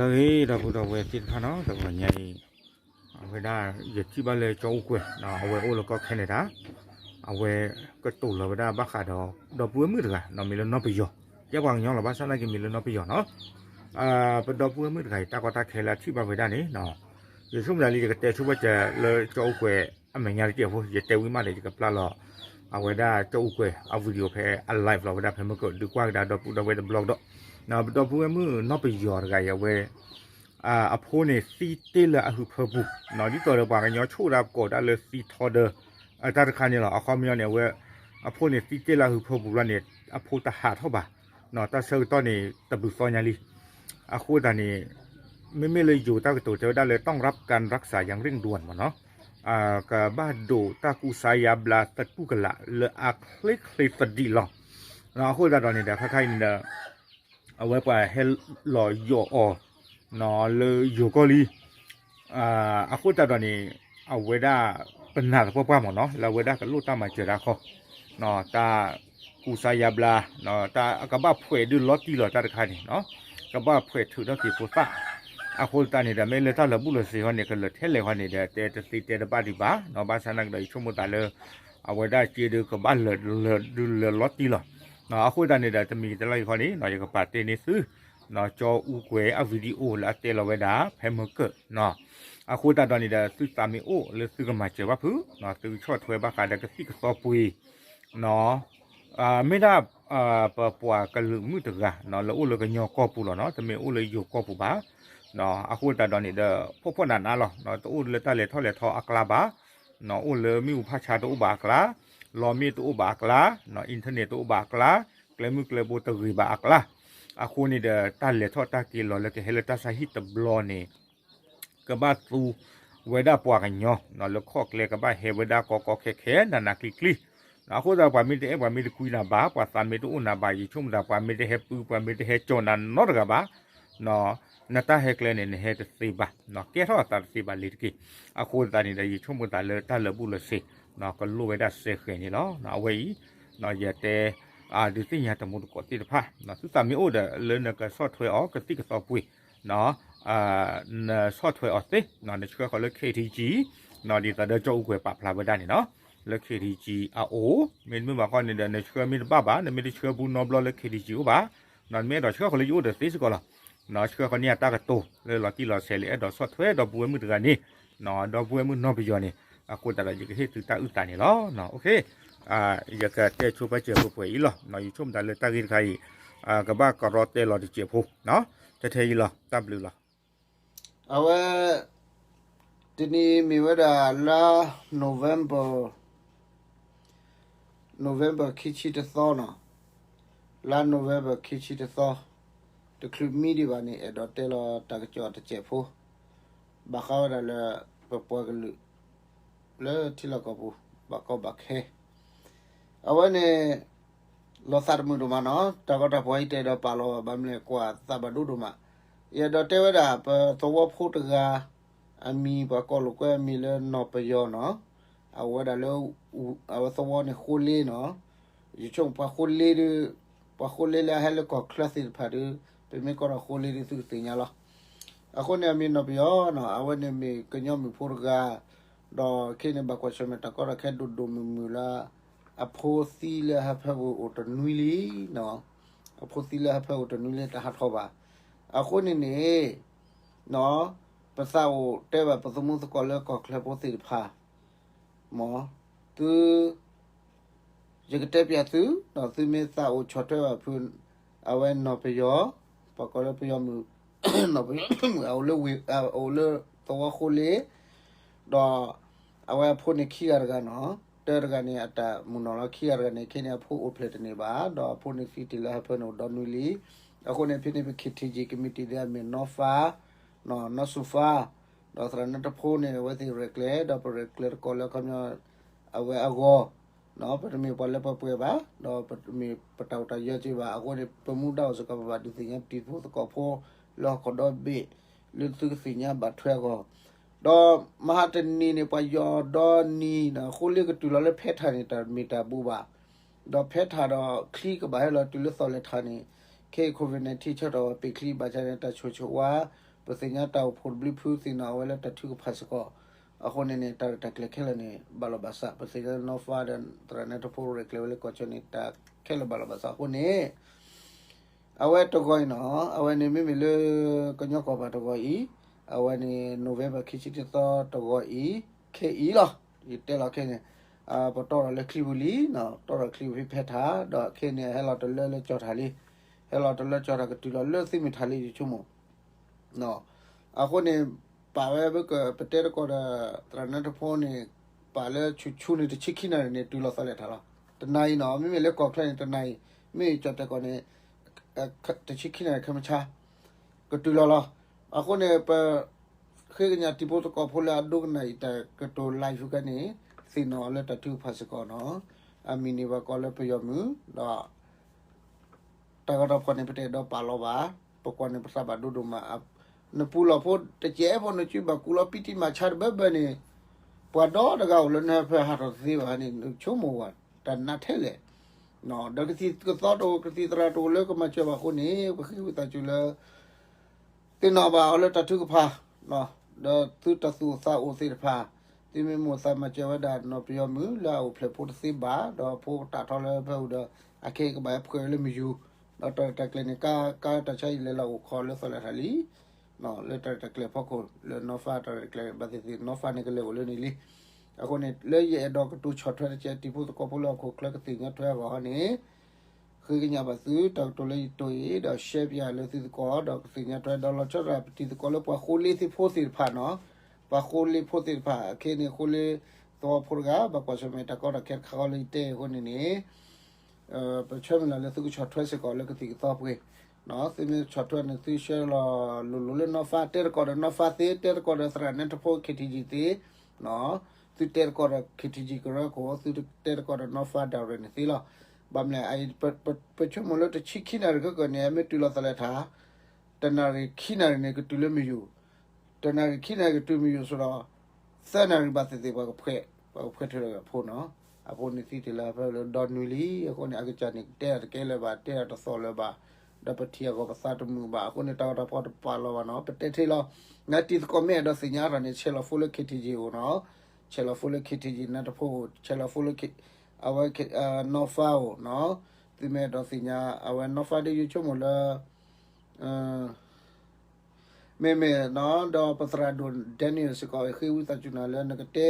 လၢဂ့ၤ ဒီပုၢ်ဒီဝဲၢ်သ့ၣ်တဖၣ်နီၤ, တဂီၤညါအံၤ အဝဲဒၣ် ယထံၣ်ဘၣ်လၢကၠီအူကွဲၤ အဝဲအိၣ်လၢကီၢ်ခဲနဒၤ, အဝဲကတိၤလီၤဝဲဒၣ်ဘၣ်ဃးဒီး ဒီပုၢ်ဝဲၢ်မုၣ်တဂၤနီၤ, မ့ၢ်လၢနီၢ်ပယီၤ, ကဲပှၤကညီလီၤ, ဘၣ်ဆၣ်သနာ်က့မ့ၢ်လၢနီၢ်ပယီၤနီၤ. ပဒီပုၢ်ဝဲၢ်မုၣ်တဂၤအံၤ တၢ်ကီတၢ်ခဲလၢအထံၣ်ဘၣ်ဝဲဒၣ်န့ၣ် ယဆိကမိၣ်ဒၣ်လၢယကတဲဆိပာ်စၢၤလၢကၠီအူကွဲၤအမဲာ်ညါတစဲးဖိ, ယတဲဝံၤမးဒီး ယကပျၢ်လီၤ အဝဲဒၣ်ကၠီအူကွဲၤအ video ဖဲအ live လီၤဝဲဒၣ်ဖဲမုၢ်ကၢး ဒုးကွၢ်ကဒါဒီပုၢ်ဒီဝဲၢ်တဘျီကဒီး. ပဒီပုၢ်ဝဲၢ်မုၣ်နီၢ်ပယီၤတဂၤအံၤ အဝဲ အဖိန့ၣ်သံတ့ၢ်လၢအဟုးဖၢပူၤ, ဒ်သိးဒီးပှၤကညီဆိၣ်ဒၣ်ကိးဒၣ်လၢသံထီဒၢ တၢ်တခါန့ၣ်လီၤ. အခီပညီန့ၣ် အဝဲ အဖိန့ၣ်သံတ့ၢ်လၢအဟုးဖၢပူၤလီၤန့ၣ် အဖိတဟးထီၣ်ဘၣ်, တၢ်ဆၢကတီၢ်န့ၣ် တဘျုးသီညါလံ. အဃိသတးန့ၣ် မ့မ့ၢ်လၢယိၤတၢ်ကတိၤတဲဝဲဒၣ်လၢ ต้องรับการรักษาอย่างเร่งด่วน မ့ၢ်နီၤ, ကဘၣ်ဒိးတၢ်ကူစါယါဘျါသတူၢ်ကလာ်လၢအချ့ချ့သဒံးလီၤ. အဃိသတးဒီးန့ၣ်ဒီး ခါခါအံၤန့ၣ်ဒီး အဝဲပှၤဟဲလီၤယီၤအီၤ လၢယိၤကီၢ်လံ. အဃိသတးဒီးန့ၣ် အဝဲဒၣ်ပနာ်သပှၢ်ပှၢ်မ့ၢ်နီၤ လၢအဝဲဒၣ်ကလိၣ်တၢ်မၤစၢၤတၢ်ခီ, တၢ်ကူစါယါဘျါ ကဘၣ်ဖှဲးဒုးလီၤတံၢ်လီၤတၢ်တခါန့ၣ်, ကဘၣ်ဖှဲးထုးထီၣ်က့ၤဖိသၣ်. အဃိသတးန့ၣ်ဒီး မ့ၢ်လၢတၢ်လၢာ်ဘူၣ်လၢာ်စ့ၤဃီန့ၣ် ကလၢာ်ထဲလဲၣ်ဃီန့ၣ်ဒီး တဲတသ့တဲတဘၣ်ဒံးဘၣ်, ဘၣ်ဆၣ်သနာ်က့ဒီး ယဆိကမိၣ်သးလၢ အဝဲဒၣ်စ့ဒုးကဘၣ်လၢာ်ဒုးလၢာ်လီၤတံၢ်လီၤ. အဃိသတးန့ၣ်ဒီး တမံၤတလီၢ်အံၤဃီန့ၣ် ယကပာ်တ့ၢ်န့ၢ်သု ကၠီအူကွဲၤအ video လၢအတဲလီၤဝဲဒၣ် ဖဲမုၢ်ကၢးနီၤ. အဃိသတးဒီးန့ၣ်ဒီး သုသးမ့ၢ်အိၣ်လၢသုကမၤစၢၤဘၣ်ဖုး, သုကဆီၣ်ထွဲဘၣ်ဃးဒီးကသံၣ်ကသီပှ့ၤနီၤ, မ့ၢ်ဒၣ် ပပှၤကလုာ်မုၣ်တဂၤနီၤ လၢအိၣ်လၢကညီကီၢ်ပူၤလီၤနီၤ, တမ့ၢ်အိၣ်လၢယိၤကီၢ်ပူၤဘၣ်. အဃိသတးဒီးန့ၣ်ဒီး ဖှီၣ်ဖှီၣ်နးနးလီၤ, တအိၣ်လၢတၢ်လဲၤထီၣ်လဲၤထီအကျါဘၣ်, အိၣ်လၢမ့ၣ်အူဖးဆါတအိၣ်ဘၣ်အကျါ, လီမ့ၣ်တအိၣ်ဘၣ်အကျါ, internet တအိၣ်ဘၣ်အကျါ, ကျဲမုၢ်ကျဲဘိတဂ့ၤဘၣ်အကျါ. အဃိန့ၣ်ဒီး တၢ်လဲၤထီၣ်တၢ်က့ၤလီၤလၢကဟဲလၢတၢ်ဆါဟံၣ်တဘျီန့ၣ် ကဘၣ်သူဝဲဒၣ်ပှၤကညီ လၢခီၣ်ကျဲ ကဘၣ်ဟဲဝဲဒၣ်ကီကီခဲခဲ နးနးကျံၤကျံၤ. အဃိသတး ပှၤမ့ၢ်တအဲၣ်ပှၤမ့ၢ်တကွံနၤဘၣ်, ပှၤသးမ့ၢ်တအိၣ်နၤဘၣ်, ယဆိကမိၣ်သး ပှၤမ့ၢ်တဟဲပု ပှၤမ့ၢ်တဟဲကၠီနၤနီတဂၤဘၣ်, နတၢ်ဟဲကျဲန့ၣ် နဟဲတသ့ဘၣ်, ကဲထီၣ်အသးတသ့ဘၣ်လံတက့ၢ်. အဃိသတးန့ၣ်ဒီး ယဆိကမိၣ်သးလၢတၢ်လၢာ်ဘူၣ်လၢာ်စ့ၤ ကလိၣ်ဝဲဒၣ်စဲဃဲၤန့ၣ်လီၤ. အဝဲအံၤ ယတဲ ဒုးသ့ၣ်ညါတမူတကိးသ့ၣ်တဖၣ်, သုသးမ့ၢ်အိၣ်ဒီး လၢနကဆီၣ်ထွဲအီၤ ကသံၣ်ကသီပှ့ၤ နဆီၣ်ထွဲအီၤသ့, နဆှၢဃီၤလၢ KTG ဒ်သိးဒီးကၠီအူကွဲၤပာ်ဖျါဝဲဒၣ်န့ၣ်နီၤ, လၢ KTG အအိၣ်, မ့တမ့ၢ်ဘၣ်ဃီန့ၣ်ဒီး နဆှၢမ့ၢ်တဘၣ်ဘၣ်, နမ့ၢ်တဆှၢဘူးနီတဘျီလၢ KTG အိၣ်ဘၣ်, နမ့ၢ်အဲၣ်ဒိးဆှၢဃီၤလၢယအိၣ်ဒီးသ့စ့ၢ်ကီးလီၤ. ဆှၢဃီၤန့ၢ်အတၢ်ကတိၤလၢလီၤတံၢ်လီၤဆဲးလၢအဲၣ်ဒိးဆီၣ်ထွဲဒီပုၢ်ဝဲၢ်မုၣ်တဂၤန့ၣ်, ဒီပုၢ်ဝဲၢ်မုၣ်နီၢ်ပယီၤန့ၣ်, အဃိသတးဒီး ယကဟ့ၣ်သုတၢ်အုၣ်သးန့ၣ်လီၤ. ယကတဲဆိပာ်စၢၤပှဲၤပှဲၤအံၤလီၤ. ယဆိကမိၣ်သးလၢတၢ်ဂ့ၢ်တခါအံၤ ကဘၣ်ကရီတဲလီၤတစဲးဖိ, ထဲထဲအံၤလီၤ. တၢ်ဘျုးလီၤ. အဝဲ တနံၤမ့ၢ်ဝဲဒၣ်လါ November November ခံဆံတသီနီၤ, လါ November ခံဆံတသီ, တချုးမံဒံးဘၣ်န့ၣ် အဲၣ်ဒိးတဲလီၤတၢ်ကစီၣ်တစဲးဖိ, ဘၣ်ဃးဝဲဒၣ်လၢ ပပှၤကလုာ် လၢထံလီၢ်ကီၢ်ပူၤ ဘၣ်ကီဘၣ်ခဲ အဝဲန့ၣ် လီၤသးတမုာ်ဒိၣ်မးနီၤ, တၢ်ကီတၢ်ခဲအံၤ တအဲၣ်ဒိးပာ်လီၤဘၣ် ဘၣ်မနုၤလဲၣ် ကွၢ်သးဘၣ်ဒိဒိၣ်မး. ယအဲၣ်ဒိးတဲဝဲဒၣ် ပသဝီဖိတဂၤ အမံၤ ပှၤကိးလိာ်ကွဲအမံၤလၢနီၢ်ပယီၤနီၤ, အဝဲဒၣ်လၢ အဝဲသဝီန့ၣ်ဃိလ့နီၤ, ယဆိကမိၣ်ပှၤဃိလ့ဒီး ပှၤဃိလ့လၢအဟဲလၢကီၢ်ချၢသ့ၣ်တဖၣ်ဒီး ပမ့ၢ်ကိးဒီးဃိလ့ဒီး သုကသ့ၣ်ညါလီၤ. အဃိန့ၣ် အမံၤနီၢ်ပယီၤနီၤ, အဝဲန့ၣ်မ့ၢ်ကညီမုၣ်ဖိတဂၤ, ဒီးခဲအံၤန့ၣ် ဘၣ်ကွၢ်ဆၢၣ်မဲာ်တၢ်ကီတၢ်ခဲဒိၣ်ဒိၣ်မုၢ်မုၢ်လၢ အဖိသံလၢဟၢဖၢပူၤအိၣ်တနွံလံနီၤ, အဖိသံလၢဟၢဖၢအိၣ်တနွံလံ တဟးထီၣ်ဘၣ်. အဃိန့ၣ်န့ၣ် ပသးအိၣ်တဲဘၣ်ပသမူသကိးလၢကီၢ်ချၢဖိသ့ၣ်တဖၣ် မ် သု ယကတဲပျးသု, ဒီးသုမ့ၢ်သးအိၣ်ဆီၣ်ထွဲဘၣ်ဖုး အဝဲနီၢ်ပယီၤ, ပှၤကိးလၢပယီၤမုၣ်, နီၢ်ပယီၤမုၣ် အအိၣ်လၢဝ့ၢ် အအိၣ်လၢသဝီဃိလ့, ဒီး အဝဲအဖိန့ၣ်ခံဂၤတဂၤနီၤ, တၢတဂၤန့ၣ် အတၢ်မုၢ်နီၢ်လီၤ ခံဂၤတဂၤန့ၣ် ခဲန့ၣ်အဖိအိၣ်ဖျဲၣ်တန့ၢ်ဘၣ်, ဒီးအဖိန့ၣ်သံတ့ၢ်လၢဟၢဖၢန့ၣ်အိၣ်ဒီနွံလံ. အဃိန့ၣ် ဖဲန့ၣ်ပ KTG committee ဒ်အမ့ၢ်နီၢ်ဖါ, နီၢ်စူၤဖါ, ဒီးသရၣ်နၢတဖိန့ၣ် အဝဲသ့ၣ်ရဲၣ်ကျဲၤ, ဒီးပရဲၣ်ကျဲၤသကိးလၢအခီပညီ အဝဲအဂီၢ်, ပတမ့ၢ်ပှၤလၢပှဲၤပှဲၤဘၣ်, ဒီးပတမ့ၢ်ပတၢ်အိၣ်တၢ်ယၢၤက့ဘၣ်. အဃိန့ၣ် ပမူဒါအိၣ်စ့ၢ်ကီး ပဘၣ်ဒုးသ့ၣ်ညါတံၤဖိသကိးဖိ လၢဟီၣ်ခိၣ်ဒီဘ့ၣ် လၢသုကသ့ၣ်ညါဘၣ်ထွဲအဂီၢ်, ဒီးမဟါတနံၤန့ၣ် ပှၤယီၤဒီနံၤ ဃိလ့ကတုၤလီၤလၢဖဲထၣ်န့ၣ် တၢ်မ့ၢ်တၢ်ဘူးဘၣ်, ဒီးဖဲထၣ်ဒီးချံကဘၣ်ဟဲလီၤတုၤလၢသီၣ်လဲၤထၣ်န့ၣ်, ခဲအံၤ COVID nineteen ဆၢထီၣ်ဝဲပ့ၢ်ချံဘၣ်ဆၣ်န့ၣ် တၢ်ဆိၣ်ဆိၣ်ဝါ ပသ့ၣ်ညါတၢ်အိၣ်ဖှိၣ်တဘျုးဖုသ့ၣ်နီၣ်အဝဲလၢတၢ်ထုကဖၣ်စ့ၢ်ကီး, အဃိန့ၣ်န့ၣ် တၢ်ရဲၣ်တၢ်ကျဲၤခဲလၢာ်န့ၣ် ဘၣ်လီၤဘၣ်စး, ပသ့ၣ်ညါနီၢ်ဖးဒီးသရၣ်နဲထီၣ်ဖိရဲၣ်ကျဲၤဝဲလၢကီၢ်ဆၢန့ၣ် တၢ်ခဲလၢာ်ဘၣ်လီၤဘၣ်စးအဃိန့ၣ် အဝဲတဂီၤအံၤနီၤ, အဝဲန့ၣ်မ့မ့ၢ်လၢ ကညီကီၢ်ပၤတဂီၤအံၤ, အဝဲန့ၣ် November ခံဆံတသီတဂီၤအံၤ, ခဲအံၤလီၤ. ယတဲလီၤခဲန့ၣ်, ပတီၢ်ထီၣ်လၢချံပူၤလံ, တီၢ်ထီၣ်ချံပူၤဖဲဖဲထါ, ဒီးခဲန့ၣ် ဟဲလီၤတလၢလၢကၠီၣ်ထၣ်လံ, ဟဲလီၤတလၢကၠီၣ်ထၣ်ကတုၤလီၤလၢသုးမုၢ်ထၣ်လံ ယဆိကမိၣ် အဃိန့ၣ် ပာ်ဝဲဘၣ်က ပတဲတကိးဒီး သရၣ်နဲထီၣ်ဖိန့ၣ် ပာ်လၢဆူၣ်ဆူၣ်န့ၣ် တဆံခံနၣ်ရံၣ်န့ၣ် တုၤလီၤသီလဲၣ်ထၣ်လီၤ. တနၣ်ရံၣ်နီၤ, မ့မ့ၢ်လၢကီၢ်ချၢန့ၣ် တနၣ်ရံၣ်, မ့ၢ်ကၠီၣ်တဲာ်ကီၢ်န့ၣ် တဆံခံနၣ်ရံၣ်ခဲမုၢ်ဆါ ကတုၤလီၤလီၤ. အဃိန့ၣ် ပ ဃ့ကညးတံၤဖိသကိးဖိလၢအဒိကနၣ်အံၤတၢ်ကတိၤ live ဖုခါန့ၣ် သ့ၣ်နီၣ်အီၤလၢတၢ်ထုကဖၣ်စ့ၢ်ကီးနီၤ. အမံၤန့ၣ်ပှၤကိးလၢပယီၤမုၢ် ဒီး တၢ်ဂီၤတၢ်ဖီၣ်န့ၣ် ပတအဲၣ်ဒိးပာ်လီၤဘၣ်, ပကွၢ်န့ၣ်ပသးဘၣ်ဒိဒိၣ်မး, နပူၤလီၢ်ဖိတကဲးဖိ နစုဘၣ်ကူလီၤပံတံမၤဆါတဘၢဘၢန့ၣ်, ပှၤဒီတဂၤအိၣ်လၢနဟၢဖၢဟးထီၣ်တသ့ဘၣ်န့ၣ် နဆိကမိၣ်ဝဲ တၢ်နးထဲလဲၣ် ဒီးကသံၣ်ကသီတအိၣ် ကသံၣ်သရၣ်တအိၣ်လၢကမၤစၢၤဘၣ်အဃိန့ၣ် ပဃ့ဝံသးစူၤလၢ သ့ၣ်နီၣ်ဘၣ်အီၤလၢတၢ်ထုကဖၣ်, ဒီးသုတၢ်သူၣ်အိၣ်သးအိၣ်သ့ၣ်တဖၣ်, သုမ့ၢ်မိၣ်သးမၤစၢၤဝဲဒၣ်နီၢ်ပယီၤမုၢ်လၢအအိၣ်ဖျဲၣ်ဖိတသ့ဘၣ်, ဒီးဖိကတၢ်ထီလၢဖဲအူဒီး အခဲအံၤကဘၣ်ဟဲဖှဲးဝဲလၢမယူၤ, ဒီးတၢ်ရဲၣ်တၢ်ကျဲၤန့ၣ် ကါတၢ်ဆါအံၤလဲၤလီၤအိၣ်ခိးလၢသီလဲၣ်ထၣ်လံ လၢတၢ်ရဲၣ်တၢ်ကျဲၤဖီခိၣ် လၢနီၢ်ဖးတၢ်ရဲၣ်တၢ်ကျဲၤဘၣ်သ့ၣ်သ့ၣ် နီၢ်ဖးန့ၣ်ကလဲၤအိၣ်လၢန့ၣ်လံ. အဃိန့ၣ် လၢယအဲၣ်ဒိးကတိၤဆီၣ်ထွဲတကဲး တံၤဖိသကိးဖိလၢဟီၣ်ခိၣ်ချၢကသ့ၣ်ညါထွဲအဂီၢ်န့ၣ် ဃ့ကညးဘၣ်သုတၢ်ကတိၤလၢယတိၢ်အံၤ ဒီး share ပၠးလၢသုသကိး ဒီးကသ့ၣ်ညါထွဲ ဒီးလီၤဆီဒၣ်ပတံၤသကိးလၢပှၤဃိလ့သ့ၣ်ဖိသ့ၣ်တဖၣ်နီၤ, ပှၤဃိလ့ဖိသ့ၣ်တဖၣ် ခဲအံၤန့ၣ် ဃိလ့သဝီဖိတဂၤ ဘၣ်ကွၢ်ဆၢၣ်မဲာ်တၢ်ကီတၢ်ခဲတခါဃီလၢယတဲအံၤအဃိန့ၣ်န့ၣ် ပဆၢမုၢ်လၢ်လၢသုကဆီၣ်ထွဲစ့ၢ်ကီးလၢကသံၣ်ကသီပှ့ၤ, သုမ့ၢ်ဆီၣ်ထွဲန့ၣ် သု share လီၤလိၤလိၤလၢနီၢ်ဖး တဲတကိးဒီးနီၢ်ဖးသ့ တဲတကိးဒီးသရၣ်နဲထီၣ်ဖိ KTG သ့ သုတဲတကိးဒီး KTG ကရၢခိၣ် သုတဲတကိးဒီးနီၢ်ဖးဒၣ်ရဲၣ်န့ၣ်သ့လီၤ. ဘၣ်မနုၤလဲၣ် ပဆိကမိၣ်လၢတဆံခံနၣ်ရံၣ်ခဲကၢၢ်န့ၣ် မ့ၢ်တုၤလီၤသီလဲၣ်ထၣ် တနၣ်ရံၣ်ခံနၣ်ရံၣ်န့ၣ် ကတုၤလၢမယူၤ, တနၣ်ရံၣ်ခံနၣ်ရံၣ်ကတုၤမယူၤဆိဒီး သၢနၣ်ရံၣ်ဘၣ်သ့ၣ်သ့ၣ် ပှၤကဖှဲး, ပှၤကဖှဲးထီၣ်လၢအဖိနီၤ, အဖိန့ၣ်သံတ့ၢ်လၢအဖၢလၢဒီနွံလံ, အဃိန့ၣ် အကစၢ်န့ၣ် တဲတၢ်တကဲလၢၤဘၣ်, တဲတၢ်တသီၣ်လၢၤဘၣ်, ဒီးပထံၣ်အဂီၢ်ပသးတမုာ်ဘၣ်, အဃိန့ၣ် တၢ်ဂီၤတၢ်ဖီၣ်တပာ်လီၤဘၣ်နီၤ, ပတဲထဲလီၤ, နတံၤသကိးမ့ၢ်အဲၣ်ဒိးသ့ၣ်ညါတၢ်န့ၣ် ဆဲးလီၤ phone လၢ KTG အိၣ်နီၤ, ဆဲးလီၤ phone လၢ KTG နၢ်တဖိအိၣ်, ဆဲးလီၤ phone လၢ အဝဲ နီၢ်ဖးအိၣ်နီၤ, သုမ့ၢ်အဲၣ်ဒိးသ့ၣ်ညါ အဝဲနီၢ်ဖးဒ်ယဆိကမိၣ်လၢ မ့မ့ၢ်နီၤ ဒီးပသရၣ်ဒိၣ် Daniel စ့ၢ်ကီး ဃ့ဝံသးစူၤနၤလၢနကတ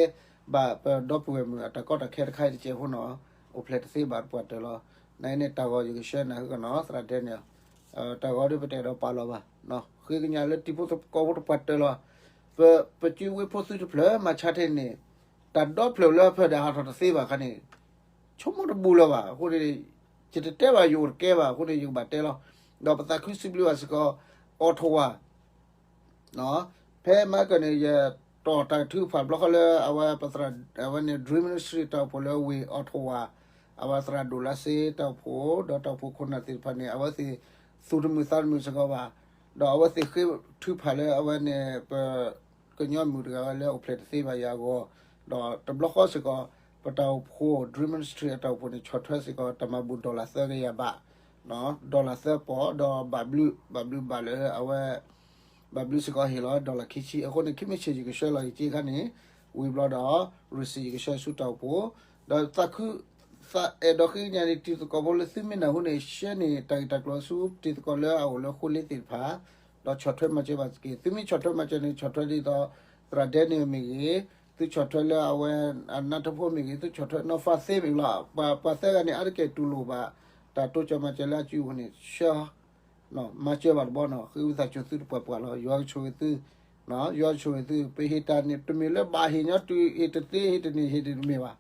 ဲဘၣ်ပဒီပုၢ်ဝဲၢ်မုၣ်အတၢ်ကီတၢ်ခဲတခါအံၤတစဲးဖိနီၤ, အိၣ်ဖျဲၣ်တသ့ဘၣ်တပှၢ်တၢၢ်လီၤ. နအံၤန့ၣ်တၢ်ဂီၤယကဆှၢနၤဃုကနီၤ သရၣ် Daniel, တၢ်ဂီၤဒ်ပတအဲၣ်ဒိးပာ်လီၤဘၣ်, ဃ့ကညးလၢတံၤဖိသကိးဖိတပှၢ်တၢၢ်လီၤ. ပ ပစုဝ့ၢ်ဖိသုတဖျၢၣ် မၤဆါထဲန့ၣ် တၢ်ဒီဖျၢၣ်လၢအဖၢၣ်ဒီးဟးထီၣ်တသ့ဘၣ်ခါန့ၣ် ဆိကမိၣ်တဘူၣ်လၢၤဘၣ်. အဃိန့ၣ် ယတတဲဘၣ် ယအိၣ်တကဲဘၣ် အဃိန့ၣ် ယကဘၣ်တဲလီၤ. ဒီးပသးခုစံးဘျုးဘၣ်စ့ၢ်ကီး Ottawa ဖဲမဟါကၢန့ၣ် ယတီၢ်တၢ်ထုကဖၣ်တဘျီဃီလၢအဝဲပသရၣ် အဝဲန့ၣ် Dream Ministry တၢ်အိၣ်ဖှိၣ်လၢဝ့ၢ် Ottawa အဝဲသရၣ်ဒိၣ်လါစ့တၢ်အိၣ်ဖှိၣ် ဒီးတၢ်အိၣ်ဖှိၣ်ခိၣ်နၢ်သ့ၣ်တဖၣ်န့ၣ် အဝဲသ့ၣ်သူၣ်တမုာ်သးတမုာ်စ့ၢ်ကီးဘၣ်. ဒီးအဝဲသ့ၣ်ဃ့ထုကဖၣ်လၢအဝဲန့ၣ် ပ ကညီမုၣ်တဂၤဝဲလၢအိၣ်ဖျဲၣ်တသ့ဘၣ်ယၤအဂီၢ်, ဒီးတဘျီဃီစ့ၢ်ကီး ပတၢ်အိၣ်ဖှိၣ် Dream Ministry အတၢ်အိၣ်ဖှိၣ်န့ၣ် ဆီၣ်ထွဲစ့ၢ်ကီး တၢ်မၤဘူၣ် dollar သၢကယၤဘး, dollar သၢပီၢ် ဒီးဘၣ်ဘျုး ဘၣ်ဘျုးဘၣ်လၢအဝဲ ဘၣ်ဘျုးစ့ၢ်ကီးဟ့ၣ်လီၤ dollar ခံဆံ, အဃိန့ၣ် ခံမ့ၢ်ဆ့ၣ် ယကဆှၢလီၤယက့ခါန့ၣ် ဝံၤဘျီဒီး receipt ယကဆှၢဆူတၢ်အိၣ်ဖှိၣ်, ဒီးသးခု သးအဲၣ်ဒိးဃ့ကညးန့ၣ် တံၤသကိးဖိလၢသုမ့ၢ်နၢ်ဟူန့ၣ် share န့ၣ် တၢ်ဂ့ၢ်တၢ်ကျိၤဆူတံၤသကိးလၢအအိၣ်လၢဃိလ့သ့ၣ်တဖၣ် ဒီးဆီၣ်ထွဲမၤစၢၤဘၣ်စ့ၢ်ကီး, သုမ့ၢ်ဆီၣ်ထွဲမၤစၢၤန့ၣ် ဆီၣ်ထွဲဒ်သိး သရၣ်ဒဲန့ၣ်မ့ၢ်ဂ့ၤ, သုဆီၣ်ထွဲလၢအဝဲ အနၢ်တဖိမ့ၢ်ဂ့ၤ, သုဆီၣ်ထွဲနီၢ်ဖးသ့မ့ၢ်ဂ့ၤလီၤ. ပှၤ ပှၤသၢဂၤန့ၣ် အါတက့ၢ်တူၢ်လိာ်ဘၣ် တၢ်တိစၢၤမၤစၢၤလၢအစုပူၤန့ၣ် ဆှၢ မၤစၢၤဘၣ်တဘျီနီၤ, ဃ့ဝံသးစူၤသုတပှၢ်ပှၢ်လီၤ. ယွၤကဆိၣ်ဂ့ၤသု, ယွၤကဆိၣ်ဂ့ၤသု, ပဟ့ၣ်တၢ်န့ၣ် တမ့ၢ်လၢဘၣ်ဟ့ၣ်ညီတုၤ ဟ့ၣ်တသ့ ဟ့ၣ်တန့ၢ် ဟ့ၣ်တမ့ၢ်ဘၣ်.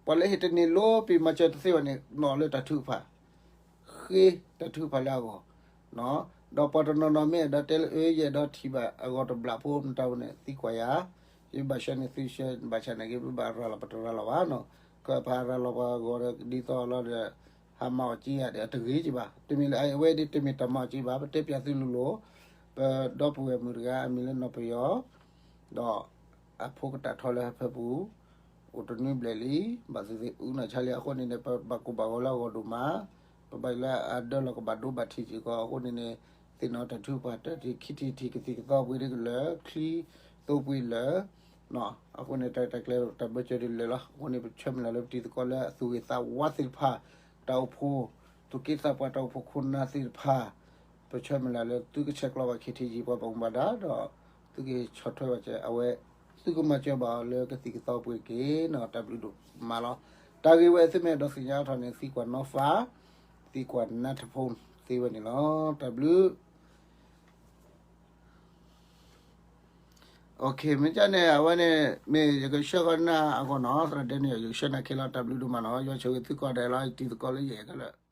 ပှၤလၢဟ့ၣ်တန့ၢ်လိပံာ်မၤစၢၤတသ့ဘၣ်န့ၣ် နီၣ်လၢတၢ်ထုကဖၣ် ဃ့တၢ်ထုကဖၣ်လၢအဂီၢ်, ဒီးပှၤတနီၤနီၤမ့ၢ်အဲၣ်ဒိးတဲလၢ အၢ ယအဲၣ်ဒိးထံၣ်ဘၣ်အဂီၢ်တဘျးဖိမတၤဝဲန့ၣ် သံကွၢ်ယၤ, ယဘၣ်ဆှၢန့ၣ်သုဆှၢ ဘၣ်ဆၣ်န့ၣ်ဂ့ၤ ပဘၣ်ရၤလီၤပတရၤလီၤဘၣ်နီၤ, ကပဟးရၤလီၤပှၤအဂီၢ်ဒီးဒ်သိးလီၤဒီး ဟးမၤအီၣ်က့ယၤဒီး အတဂ့ၤက့ဘၣ်. တမ့ၢ်လၢအဝဲဒ်တမ့ၢ်တၢ်မၤအီၣ်က့ဘၣ်, ပတဲပၠးသုလိၤလိၤ, ပဒီပုၢ်ဝဲၢ်မုၣ်တဂၤအမံၤလၢနီၢ်ပယီၤ ဒီးအဖိကတၢ်ထီလၢဟၢဖၢပူၤ, အိၣ်တနွံဘျဲၣ်လံ, ဘၣ်သ့ၣ်သ့ၣ်အုၣ်နၢ်ဆါလံ. အဃိန့ၣ်န့ၣ် ပဘၣ်ကိၢ်ဘၣ်ဂီၤလၢအဂီၢ်ဒိၣ်မး, ပဘၣ်လၢအဒၢလီၤကဘၣ်ဒိဘၣ်ထံးစ့ၢ်ကီး. အဃိန့ၣ်န့ၣ် သ့ၣ်နီၣ်တၢ်ထုကဖၣ်တၢ်တံၢ်ခံထံၣ်တထံၣ် ကသံၣ်ကသီပှ့ၤဒၣ်လၢာ် ချံသိပှ့ၤလၢာ်, အဃိန့ၣ် တၢ်တၢ်ကျဲတၢ်ဘၢၣ်စၢၤဒၣ်လၢာ်လီၤ. အဃိန့ၣ် ပဆၢမုၢ်လၢ်လၢပတံၤသကိးလၢအသူၣ်ဂ့ၤသးဝါသ့ၣ်တဖၣ်, တၢ်အိၣ်ဖှိၣ်, သူၣ်က့သးပှၢ်တၢ်အိၣ်ဖှိၣ်ခိၣ်နၢ်သ့ၣ်တဖၣ်, ပဆၢမုၢ်လၢ်လၢသုကဆဲးကျိးဘၣ် ခ့ထံယံၤ ပှၤဘၣ်မူဘၣ်ဒါဒီး သုကဆီၣ်ထွဲဘၣ်က့ၤအဝဲ, သုကမၤစၢၤဘၣ်အီၤလၢကသံၣ်ကသီပှ့ၤတက့ၢ်နီၤ. တၢ်ဘျုးဒိၣ်မးလီၤ. တၢ်ဂ့ၢ်ဝဲသုမ့ၢ်အဲၣ်ဒိးသ့ၣ်ညါထီၣ်န့ၣ် သံကွၢ်နီၢ်ဖး, သံကွၢ်နါထဖူသ့ဝဲန့ၣ်လီၤ. တၢ်ဘျုး မ့ၢ်ကန့ၣ် အဝဲန့ၣ် မ့ၢ်ယကဆှၢဃီနၢ်အဂီၢ်နီၤ, သရၣ်ဒဲန့ၣ် ယကဆှၢနၢ်ခဲလီၤ. တၢ်ဘျုးဒိၣ်မးနီၤ, ယွၤဆိၣ်ဂ့ၤသုကိးဂၤဒဲးလီၤ. ယတံၤသကိးလၢယဲၢ်ခဲလၢာ်